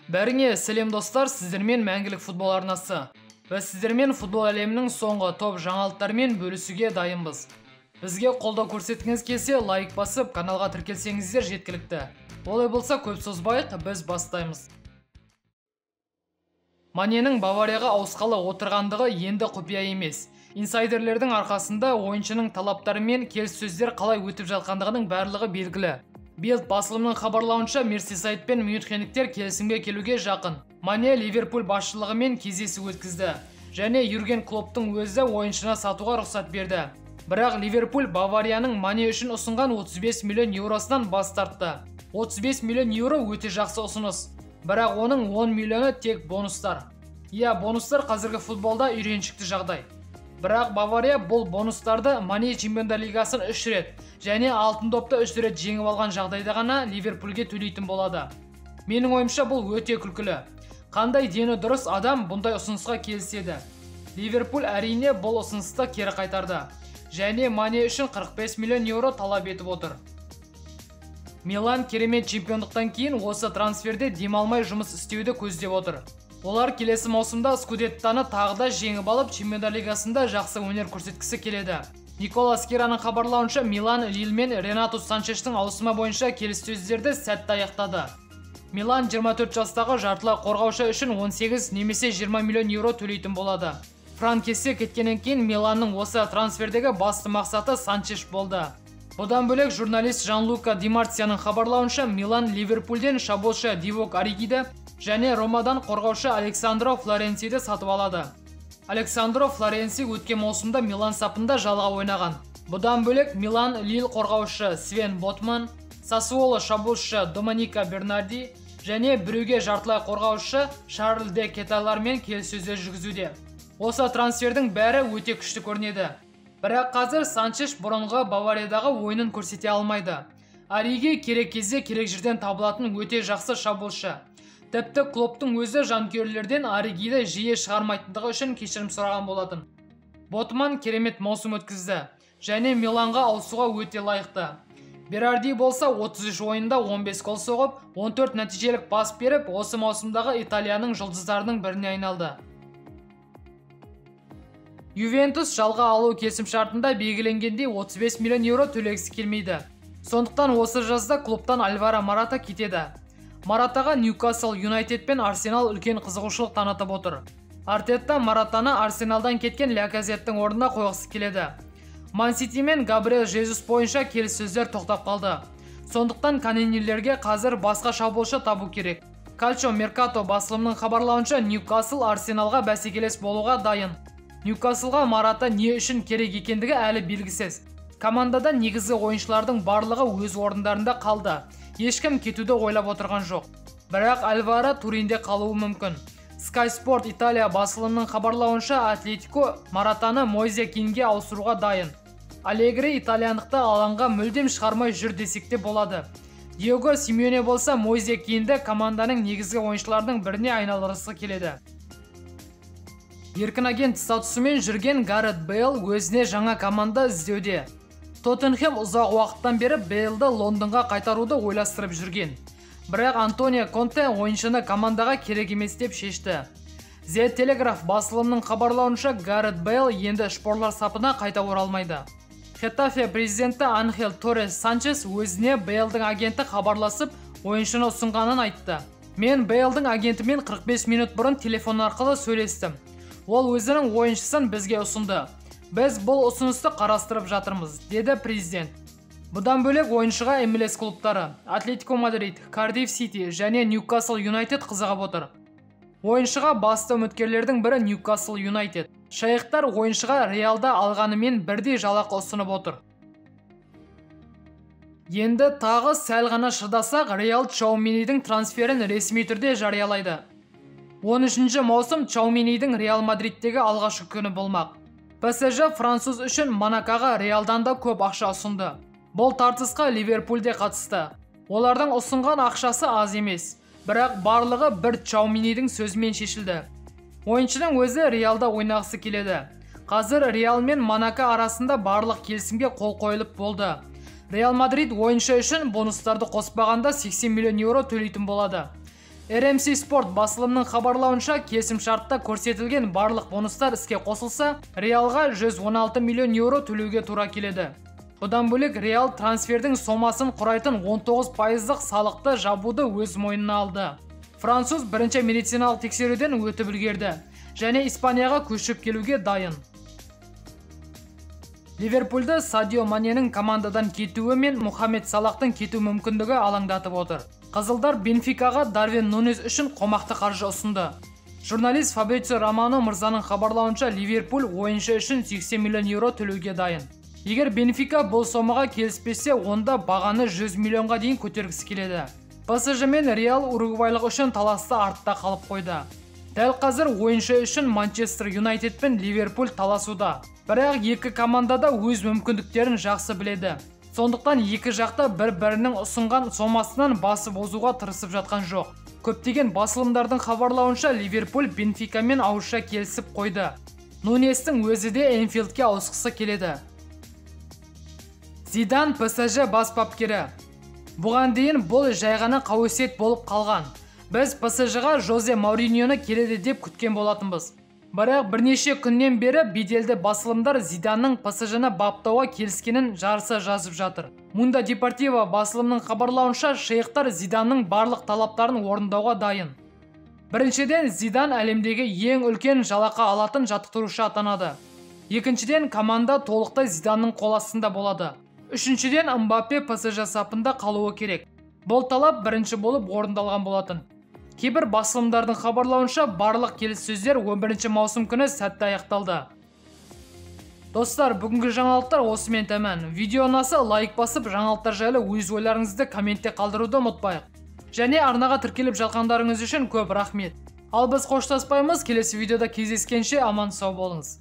Бәріңе сәлем достар, сіздермен Мәңгілік футбол арнасы. Біз сіздермен футбол әлемінің соңғы топ жаңалықтарымен бөлісуге дайынбыз. Бізге қолдау көрсеткіңіз келсе, лайк басып, каналға тіркелсеңіздер жеткілікті. Олай болса, көп созбайық, біз бастаймыз. Маненің Баварияға ауысқалы отырғандығы енді құпия емес. Инсайдерлердің арқасында ойыншының талаптары мен келіссөздер қалай өтіп жатқандығының барлығы белгілі. Билд басылымының хабарлауынша, Мерсисайд пен мюнхендіктер келісімге келуге жақын. Мане Ливерпуль басшылығымен кездесу өткізді және Юрген Клопптың өзі ойыншыны сатуға рұқсат берді. Бірақ Ливерпуль Баварияның Мане үшін ұсынған 35 миллион еуросынан бас тартты. 35 миллион еуро өте жақсы ұсыныс. Бірақ оның 10 миллионы тек бонустар. Иә, бонустар қазіргі футболда үйреншікті жағдай. Бірақ Бавария бұл бонустарды Мане Чемпиондар Лигасын 3 рет және алтын допты 3 рет жеңіп алған жағдайда ғана Ливерпульге төлейтін болады. Менің ойымша, бұл өте күлкілі. Қандай дені дұрыс адам бұндай ұсынысқа келіседі? Ливерпуль әрине бұл ұсынысты кері қайтарды және Мане үшін 45 миллион еуро талап етіп отыр. Милан керемет чемпиондықтан кейін осы трансферде демалмай жұмыс істеуді көздеп отыр. Олар келесі маусымда Скудеттаны тағы да жеңіп алып, Чемпиондар Лигасында жақсы өнер көрсеткісі келеді. Никола Скираның хабарлауынша, Милан Лил мен Ренато Санчештің ауысымы бойынша келіссөздерді сәтті аяқтады. Милан 24 жастағы жартылай қорғаушы үшін 18 немесе 20 миллион еуро төлейтін болады. Франк Кессе кеткеннен кейін Миланның осы трансфердегі басты мақсаты Санчеш болды. Бұдан бөлек журналист Жан-Лука Ди Марцияның хабарлауынша, Милан Ливерпульден шабуылшы Дивок Оригиді және Ромадан қорғаушы Александро Флоренциді сатып алады. Александро Флоренци өткен маусымда Милан сапында жалға ойнаған. Бұдан бөлек Милан Лил қорғаушы Свен Ботман, Сассуоло шабуылшы Доминика Бернарди және Брюге жартылай қорғаушы Шарль де Кеталармен келіссөздер жүргізуде. Осы трансфердің бәрі өте күшті көрінеді. Бірақ қазір Санчеш бұрынғы Бавариядағы ойынын көрсете алмайды. Ориги керек кезде керек жерден табылатын өте жақсы шабуылшы. Тіпті Клопптың өзі жанкүйерлерден Оригиді жиі шығармайтындығы үшін кешірім сұраған болатын. Ботман керемет маусым өткізді және Миланға ауысуға өте лайықты. Берарди болса 33 ойында 15 гол соғып, 14 нәтижелік пас беріп, осы маусымдағы Италияның жұлдыздарының біріне айналды. Ювентус жалға алу келісімшартында белгіленгендей 35 миллион еуро төлегісі келмейді. Сондықтан осы жазда клубтан Альваро Мората кетеді. Моратаға Ньюкасл Юнайтед пен Арсенал үлкен қызығушылық танытып отыр. Артетта Моратаны Арсеналдан кеткен Ляказеттің орнына қойғысы келеді. Ман Сити мен Габриэл Жезус бойынша келіссөздер тоқтап қалды. Сондықтан канонерлерге қазір басқа шабуылшы табу керек. Кальчо Меркато басылымының хабарлауынша, Ньюкасл Арсеналға бәсекелес болуға дайын. Ньюкаслға Мората не үшін керек екендігі әлі белгісіз. Командада негізгі ойыншылардың барлығы өз орындарында қалды. Ешкім кетуді ойлап отырған жоқ. Бірақ Альваро Туринде қалуы мүмкін. Sky Sport Италия басылымының хабарлауынша, Атлетико Моратаны Мойзе Кинге ауыстыруға дайын. Алегри итальяндықты алаңға мүлдем шығармай жүр десек те болады. Диего Симеоне болса Мойзе Кинді команданың негізгі ойыншыларының біріне айналдырғысы келеді. Еркін агент статусымен жүрген Гарет Бейл өзіне жаңа команда іздеуде. Тоттенхэм ұзақ уақыттан бері Бейлді Лондонға қайтаруды ойластырып жүрген. Бірақ Антонио Конте ойыншыны командаға керек емес деп шешті. The Telegraph басылымының хабарлауынша, Гарет Бейл енді шпорлар сапына қайта оралмайды. Хетафе президенті Анхел Торрес Санчес өзіне Бейлдің агенті хабарласып, ойыншыны ұсынғанын айтты. Мен Бейлдің агентімен 45 минут бұрын телефон арқылы сөйлестім. Ол өзінің ойыншысын бізге ұсынды. Біз бұл ұсынысты қарастырып жатырмыз, деді президент. Бұдан бөлек ойыншыға MLS клубтары Атлетико Мадрид, Кардифф Сити және Ньюкасл Юнайтед қызығып отыр. Ойыншыға басты үміткерлердің бірі Ньюкасл Юнайтед. Шайықтар ойыншыға Реалда алғанымен бірдей жалақы ұсынып отыр. Енді тағы сәл ғана шыдасақ, Реал Чауменидің трансферін ресми түрде жариялайды. 13 маусым Чауменидің Реал Мадридтегі алғашқы күні болмақ. ПСЖ француз үшін Монакоға Реалдан да көп ақша ұсынды. Бұл тартысқа Ливерпуль де қатысты. Олардың ұсынған ақшасы аз емес, бірақ барлығы бір Чауменидің сөзімен шешілді. Ойыншының өзі Реалда ойнағысы келеді. Қазір Реал мен Монако арасында барлық келісімге қол қойылып болды. Реал Мадрид ойыншы үшін бонустарды қоспағанда 80 миллион еуро төлейтін болады. RMC Sport басылымының хабарлауынша, келісімшартта көрсетілген барлық бонустар іске қосылса, Реалға 116 миллион еуро төлеуге тура келеді. Бұдан бөлек Реал трансфердің сомасын құрайтын 19%-лық салықты жабуды өз мойнына алды. Француз бірінші медициналық тексеруден өтіп үлгерді және Испанияға көшіп келуге дайын. Ливерпульді Садио Маненің командадан кетуі мен Мухаммед Салахтың кету мүмкіндігі алаңдатып отыр. Қызылдар Бенфикаға Дарвин Нунес үшін қомақты қаржы ұсынды. Журналист Фабрицио Романо мырзаның хабарлауынша, Ливерпуль ойыншы үшін 80 миллион еуро төлеуге дайын. Егер Бенфика бұл сомаға келіспесе, онда бағаны 100 миллионға дейін көтергісі келеді. ПСЖ мен Реал уругвайлық үшін таласты артта қалып қойды. Дәл қазір ойыншы үшін Манчестер Юнайтед пен Ливерпуль таласуда. Бірақ екі команда да өз мүмкіндіктерін жақсы біледі. Сондықтан екі жақта бір-бірінің ұсынған сомасынан басып озуға тырысып жатқан жоқ. Көптеген басылымдардың хабарлауынша, Ливерпуль Бенфикамен ауызша келісіп қойды. Нунестің өзі де Энфилдке ауысқысы келеді. Зидан ПСЖ бас бапкері. Бұған дейін бұл жай ғана қауесет болып қалған. Біз ПСЖ-ға Жозе Мауриньоны келеді деп күткен болатынбыз. Бірақ бірнеше күннен бері беделді басылымдар Зиданның ПСЖ-ны баптауға келіскенін жарыса жазып жатыр. Мундо Депортиво басылымның хабарлауынша, шейхтар Зиданның барлық талаптарын орындауға дайын. Біріншіден, Зидан әлемдегі ең үлкен жалақы алатын жаттықтырушы атанады. Екіншіден, команда толықтай Зиданның қол астында болады. Үшіншіден, Мбаппе ПСЖ сапында қалуы керек. Бұл талап бірінші болып орындалған болатын. Кейбір басылымдардың хабарлауынша, барлық келіссөздер 11 маусым күні сәтті аяқталды. Достар, бүгінгі жаңалықтар осымен тәмам. Видео ұнаса лайк басып, жаңалықтар жайлы өз ойларыңызды комментте қалдыруды ұмытпайық. Және арнаға тіркеліп жатқандарыңыз үшін көп рахмет. Ал біз қоштаспаймыз, келесі видеода кездескенше аман сау болыңыз.